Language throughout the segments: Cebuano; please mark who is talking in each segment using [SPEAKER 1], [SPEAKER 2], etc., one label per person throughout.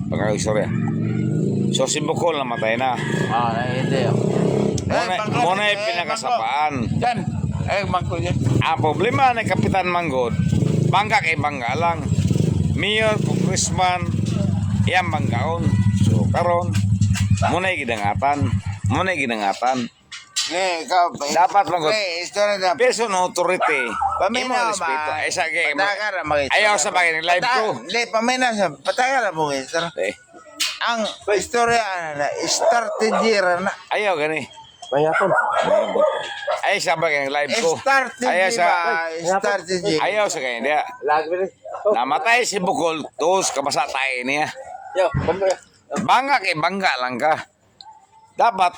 [SPEAKER 1] Pagka istorya. So si Bukol namatay na.
[SPEAKER 2] Ah, hindi.
[SPEAKER 1] Muna, muna yung pinakasapaan.
[SPEAKER 2] Yan. Eh, bangko yan.
[SPEAKER 1] Ang problema ni Kapitan Manggod, bangga kay bangga lang. Mayor, congressman, iyang banggaon. So karon, muna yung gidangatan. Muna yung gidangatan.
[SPEAKER 2] Eh, ikaw.
[SPEAKER 1] Dapat, Manggod.
[SPEAKER 2] Eh, istorya na.
[SPEAKER 1] Person authority, imo
[SPEAKER 2] Paminaw
[SPEAKER 1] respeto.
[SPEAKER 2] ba?
[SPEAKER 1] Ay, sa kay
[SPEAKER 2] Patagara mag
[SPEAKER 1] Ayaw sa bagay ng live ko.
[SPEAKER 2] Hindi, paminaw sa. Patagara mo istorya.
[SPEAKER 1] Eh,
[SPEAKER 2] Ang istorya na strategy ra na.
[SPEAKER 1] ayaw gani.
[SPEAKER 3] Mayapon.
[SPEAKER 1] Ay sa bagay ng live ko.
[SPEAKER 2] Strategy
[SPEAKER 1] Ayaw sa
[SPEAKER 2] ba? Strategy.
[SPEAKER 1] Ayaw sa kanya niya.
[SPEAKER 3] Lagi ba rin?
[SPEAKER 1] Namatay si Bukol, tos kabasa tayo niya.
[SPEAKER 3] Yo, bangga.
[SPEAKER 1] Bangga kay bangga lang ka. Dapat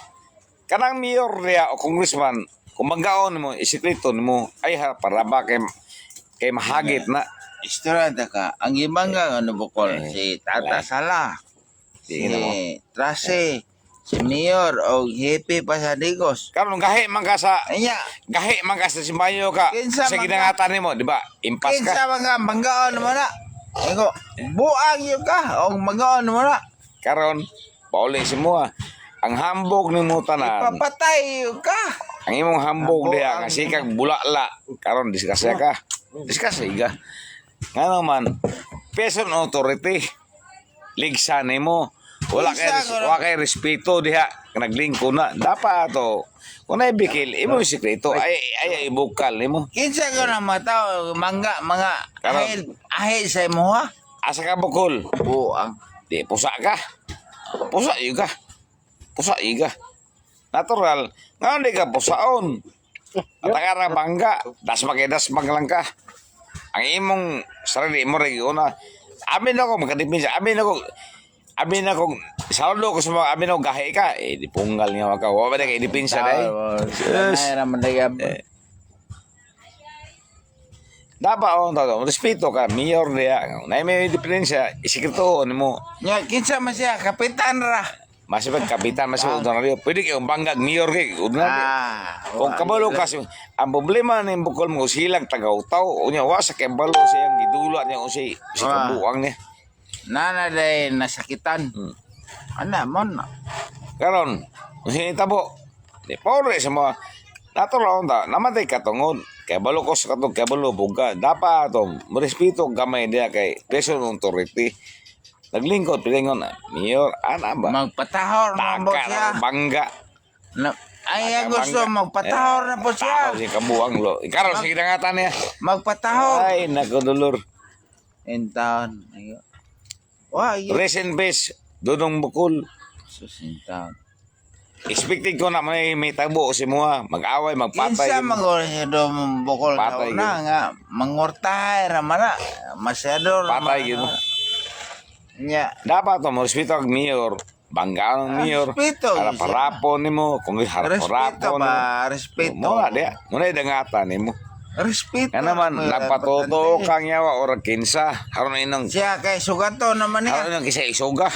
[SPEAKER 1] kanang mayor niya o congressman, kung banggaon mo, isikreto nimo, ay ha, para ba kay mahagit na.
[SPEAKER 2] Istorya ta ka. Ang ibang nga ano bukol
[SPEAKER 1] Eh,
[SPEAKER 2] si Tata Sala. Si
[SPEAKER 1] Sige na mo.
[SPEAKER 2] Trase, si Mayor o Hepe pa sa Digos.
[SPEAKER 1] Karon gahi man ka sa
[SPEAKER 2] Anya,
[SPEAKER 1] gahi man ka sa simbayo ka
[SPEAKER 2] Kinsa
[SPEAKER 1] sa
[SPEAKER 2] man ka?
[SPEAKER 1] gidangatan nimo, di ba? Impas ka.
[SPEAKER 2] kinsa man ka banggaon mo na. Ingo, buang yun ka o banggaon mo na.
[SPEAKER 1] Karon pauli si mo. Ang hambog nimo tanan.
[SPEAKER 2] Ipapatay yun ka.
[SPEAKER 1] Ang imong hambog
[SPEAKER 2] Hambog
[SPEAKER 1] diha
[SPEAKER 2] ang-
[SPEAKER 1] nga sikag bulala karon disgrasya ka. Disgrasya ka. Ngano man person authority ligsa nimo. Wala kay
[SPEAKER 2] Kinsa ko na-
[SPEAKER 1] wala kay respeto diha naglingko na. Dapat ato kung naay bikil imo yung sikreto ay ay ibukal nimo.
[SPEAKER 2] Kinsa ko na mga tao mangga mga
[SPEAKER 1] Karon.
[SPEAKER 2] ahil ahil sa imo ha.
[SPEAKER 1] Asa ka bukol?
[SPEAKER 2] Buang.
[SPEAKER 1] Di pusa ka. Pusa yun ka. Pusa yun ka. Natural, nga di ka pusaon. At ang ara bangga, dasmag kay dasmag lang ka. Ang imong sarili mo rin una. Amin ako magkadipinsa, amin ako saludo ko sa mga amin ako gahi ka. Eh, di punggal niya ka. Wa ba na kay dipinsa dai?
[SPEAKER 2] Yes.
[SPEAKER 1] Yes.
[SPEAKER 2] Ay, raman daga.
[SPEAKER 1] Eh. Dapat on to, respeto ka, mayor diya. Na may diferensya, isikreto nimo.
[SPEAKER 2] Nya kinsa man siya kapitan ra.
[SPEAKER 1] Masipag kapitan, masipag ordinaryo. Pwede kayong banggag mayor kay ordinaryo.
[SPEAKER 2] Ah.
[SPEAKER 1] Kung kabalo ka, ang problema ni bukol mo silang tagaw-taw, unya wa sa kembalo siyang gidula niya o si kabuang niya.
[SPEAKER 2] Nana day nasakitan. Ana mon.
[SPEAKER 1] Karon, kung sinitabo, di pobre sa mga natural ta, namatay katungod. Kay balo ko sa katong kay balo buga. Dapat ato, respeto gamay diya kay person authority. Naglingkod pilingon, mayor, ana ba?
[SPEAKER 2] Magpatahor na po
[SPEAKER 1] Taka
[SPEAKER 2] siya.
[SPEAKER 1] na bangga.
[SPEAKER 2] Na, ay, ang
[SPEAKER 1] Taka,
[SPEAKER 2] gusto
[SPEAKER 1] bangga.
[SPEAKER 2] magpatahor na po siya.
[SPEAKER 1] Tao si kabuang lo. Karon sige dangatan niya.
[SPEAKER 2] Magpatahor.
[SPEAKER 1] Ay, nako dolor.
[SPEAKER 2] In town. Wah, yun.
[SPEAKER 1] Rest in peace, Dudong Bukol.
[SPEAKER 2] Sus, in town.
[SPEAKER 1] Expected ko na may tabo si Mua. Mag-away, magpatay.
[SPEAKER 2] Kinsa magol siya do bukol sa
[SPEAKER 1] Patay,
[SPEAKER 2] una nga mangortahay ra man na. Masyado ra
[SPEAKER 1] Patay,
[SPEAKER 2] man
[SPEAKER 1] yun.
[SPEAKER 2] na. Nya.
[SPEAKER 1] Dapat mo, respeto ang mayor. Bangga ang mayor.
[SPEAKER 2] Respeto,
[SPEAKER 1] Harap harapon nimo. Kung harap
[SPEAKER 2] Respeto
[SPEAKER 1] harapon
[SPEAKER 2] ba? Respeto.
[SPEAKER 1] Mo na, diya. Muna yung dangatan nimo.
[SPEAKER 2] Respeto.
[SPEAKER 1] Nga naman,
[SPEAKER 2] Mga
[SPEAKER 1] nagpatotoo
[SPEAKER 2] importante.
[SPEAKER 1] kang yawa or kinsa. Haron inong,
[SPEAKER 2] Siya kay sugato naman niya.
[SPEAKER 1] haron inong kisa isuga.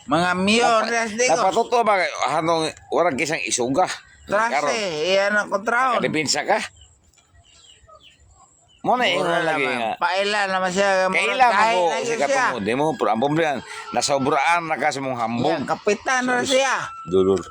[SPEAKER 2] Mga mayor das digo.
[SPEAKER 1] Napatotoo ba? Haron, warang kisang isuga.
[SPEAKER 2] Trase, iyan ang kontraon.
[SPEAKER 1] Kadipinsa ka. Mo na ingon lagi nga.
[SPEAKER 2] Paila naman siya.
[SPEAKER 1] Kaila mo
[SPEAKER 2] Dahil
[SPEAKER 1] ko
[SPEAKER 2] na
[SPEAKER 1] si
[SPEAKER 2] yun siya.
[SPEAKER 1] katungod mo, pero ang problema, nasobraan na ka sa mong hambog.
[SPEAKER 2] Yan, kapitan na siya.
[SPEAKER 1] Dulur.